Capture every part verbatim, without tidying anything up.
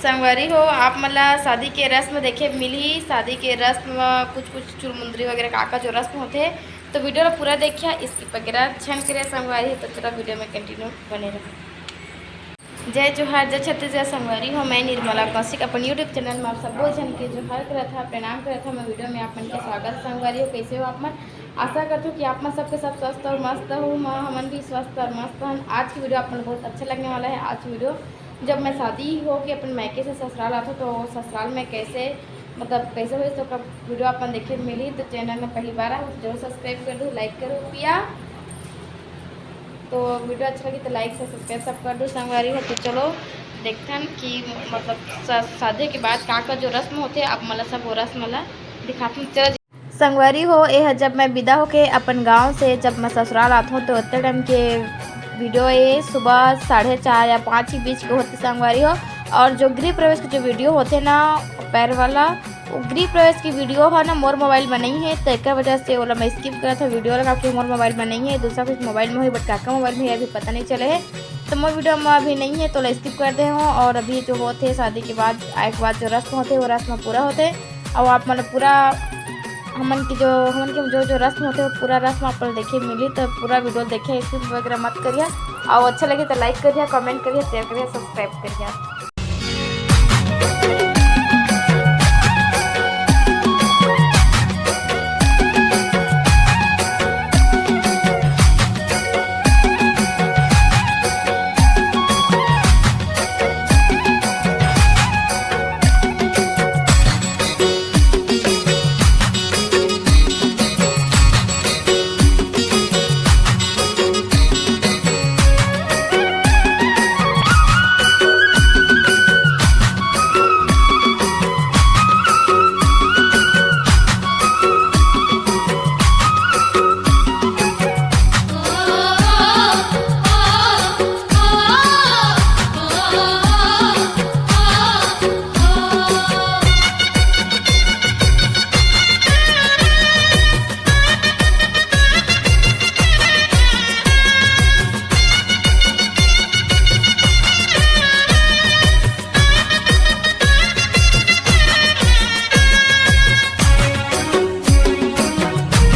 संगवारी हो, आप मन ला शादी के रस्म देखे मिलही। शादी के रस्म म कुछ कुछ चुरमुंदरी वगैरह का का जो रस्म होथे, तो वीडियो ला पूरा देखिया, skip वगैरह झन करे संगवारी हो। तो चलो वीडियो में continue बने रहो। जय जोहार, जय छत्तीसगढ़ संगवारी हो, मैं निर्मला कौशिक अपन YouTube चैनल में आप सबो झन के जोहार करत हा, प्रणाम करत हा। मैं वीडियो में आप मन के स्वागत संगवारी हो। कैसे हो आप मन? आशा करथो कि आप मन सबके सब स्वस्थ और मस्त हो। मैं, हमन भी स्वस्थ और मस्त हन। आज की वीडियो आप मन बहुत अच्छा लगने वाला है। आज की वीडियो जब मैं शादी होके अपन मायके से ससुराल आथो तो ससुराल में कैसे, मतलब कैसे होइस तो ओकर वीडियो आप मन देखे मिली। तो चैनल में पहली बार आए हो तो जरूर subscribe कर दो, like करो पिया। तो वीडियो अच्छा लगी तो like से subscribe सब कर दो संगवारी हो। तो चलो देखथन कि मतलब सा-, शादी के बाद का का जो रस्म होथे, आप मन ला सब वो रस्म ला दिखाथन। चलो संगवारी हो, ये ह जब मैं विदा होके अपन गांव से जब मैं ससुराल आथों तो उतने टाइम के वीडियो ये सुबह साढ़े चार या पाँच के बीच के होथे संगवारी हो। और जो गृह प्रवेश के जो वीडियो होथे ना, पैर वाला, वो गृह प्रवेश की वीडियो ह ना मोर मोबाइल में नहीं है, तो एक वजह से ओला मैं skip करत हूँ वीडियो ला, काकि मोर मोबाइल में नहीं है, दूसरा कुछ मोबाइल में होही, but काका मोबाइल में है, अभी पता नहीं चले है। तो मोर वीडियो में अभी नहीं है, तो ओला skip कर दे हूँ। और अभी जो होथे शादी के बाद, आए के बाद जो रस्म होथे, वो रस्म पूरा होथे। और आप मतलब पूरा हमन के जो, हमन के जो, जो रस्म होथे, वो पूरा रस्म आप लोग देखे मिली, तो पूरा वीडियो देखे, skip वगैरह मत करिए। और अच्छा लगे तो like करिए, comment करिए, share करिए, subscribe करिए।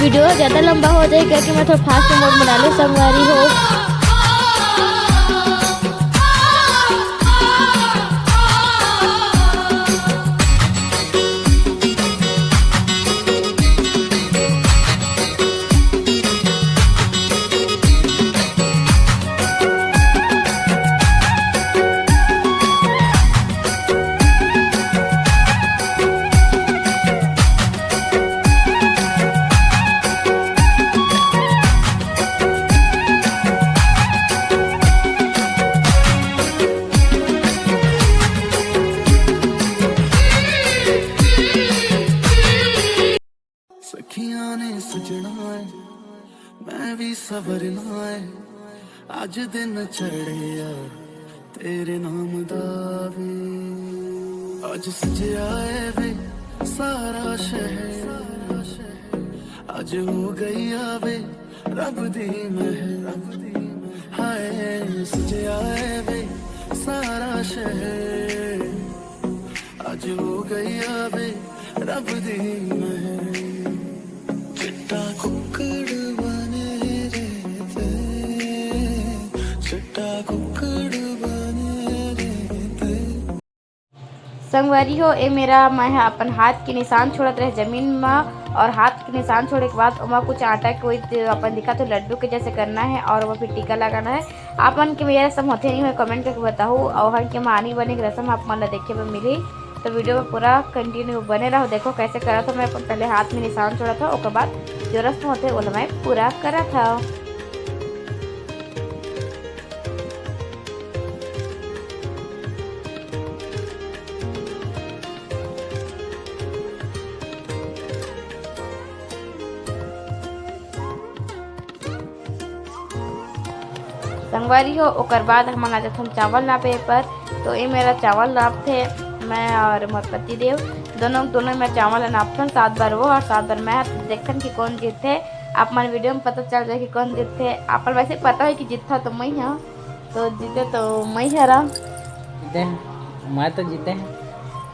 वीडियो ज़्यादा लंबा हो जाए करके मैं थोड़ा fast mode बना ले संगवारी हो। ਸਖੀਆਂ ਨੇ ਸਜਣਾ ਏ, ਮੈਂ ਵੀ ਸਵਰਨਾ ਏ। ਅੱਜ ਦਿਨ ਚੜਿਆ ਤੇਰੇ ਨਾਮ ਦਾ ਵੇ। ਅੱਜ ਸਜਿਆ ਏ ਵੇ ਸਾਰਾ ਸ਼ਹਿਰ, ਅੱਜ ਹੋ ਗਈ ਆ ਵੇ ਰੱਬ ਦੀ ਮਹਿਰ। ਹਾਏ ਸਜਿਆ ਏ ਵੇ ਸਾਰਾ ਸ਼ਹਿਰ, ਅੱਜ ਹੋ ਗਈ ਆ ਵੇ ਰੱਬ ਦੀ ਮਹਿਰ। ਚਿੱਟਾ ਕੁੱਕੜ ਬਣੇ ਰੇ ਤੇ, ਚਿੱਟਾ ਕੁੱਕੜ ਬਣੇ ਰੇ ਤੇ। संगवारी हो, ए मेरा, मैं ह अपन हाथ के निशान छोड़त रहे जमीन म, और हाथ के निशान छोड़े के बाद ओमा कुछ आटा के वही त-, अपन दिखा तो लड्डू के जैसे करना है, और ओमा फिर टीका लगाना है। आप मन के मेरा रसम होथे नहीं होय, comment करके बताहू। और हन के मानी बने के रसम आप मन ला देखे बर मिलही, तो वीडियो में पूरा continue बने रहो। देखो कैसे करत हो, मैं अपन पहले हाथ में निशान छोड़त हो, ओकर बाद जो रस्म होथे ओला मैं पूरा करत हव। संगवारी हो, ओकर बाद हमन आ जाथन चावल नापे पर। तो ए मेरा चावल नापथे, मैं और मोर पति देव दोनों, दोनों में चावल नापथन, सात बार वो और सात बार मैं। तो देखथन कि कौन जीतथे। आप मन वीडियो में पता चल जाए कि कौन जीतथे। आप मन वैसे पता है कि जीतथा तो मैं ही हूँ, तो जीते तो मैं ही हरा। देन मैं तो जीते हैं।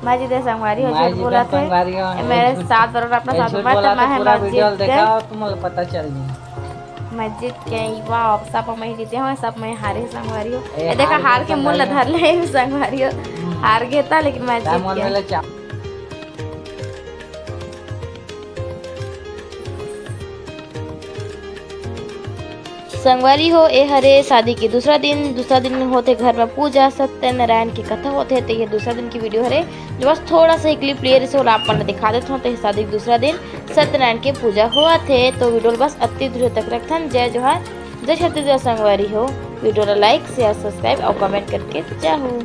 मैं जीते संगवारी हो, मैं झूठ जीते बोला थे। संगवारी हो, ए, मेरे झूठ, साथ बरोबर अपना ए, साथ झूठ में बोला थे, मैं है, पूरा मैं वीडियो जीत देखा गए। और तुम लोग पता चल गया। मैं जीत गई, वाह, सब मैं जीते हो, सब मैं हारे संगवारी हो। ए, ये देखा, हार हार गए के मुंह ला संगवारी हो। धर ले संगवारी हो। हम्म। हार गए था, लेकिन मैं जीत गया। संगवारी हो, ए हरे शादी के दूसरा दिन। दूसरा दिन होथे घर में पूजा, सत्यनारायण की कथा होथे, तो ये दूसरा दिन की वीडियो हरे। जो बस थोड़ा सा ही क्लिप लिए रहे, ओला आप मन ला दिखा देथों। तो ये शादी के दूसरा दिन सत्यनारायण के पूजा होवत हे, तो वीडियो ला बस अति दूर तक रखथन। जय जोहार, जय छत्तीसगढ़ संगवारी हो। वीडियो ला लाइक, शेयर, सब्सक्राइब और कमेंट करके जाहू।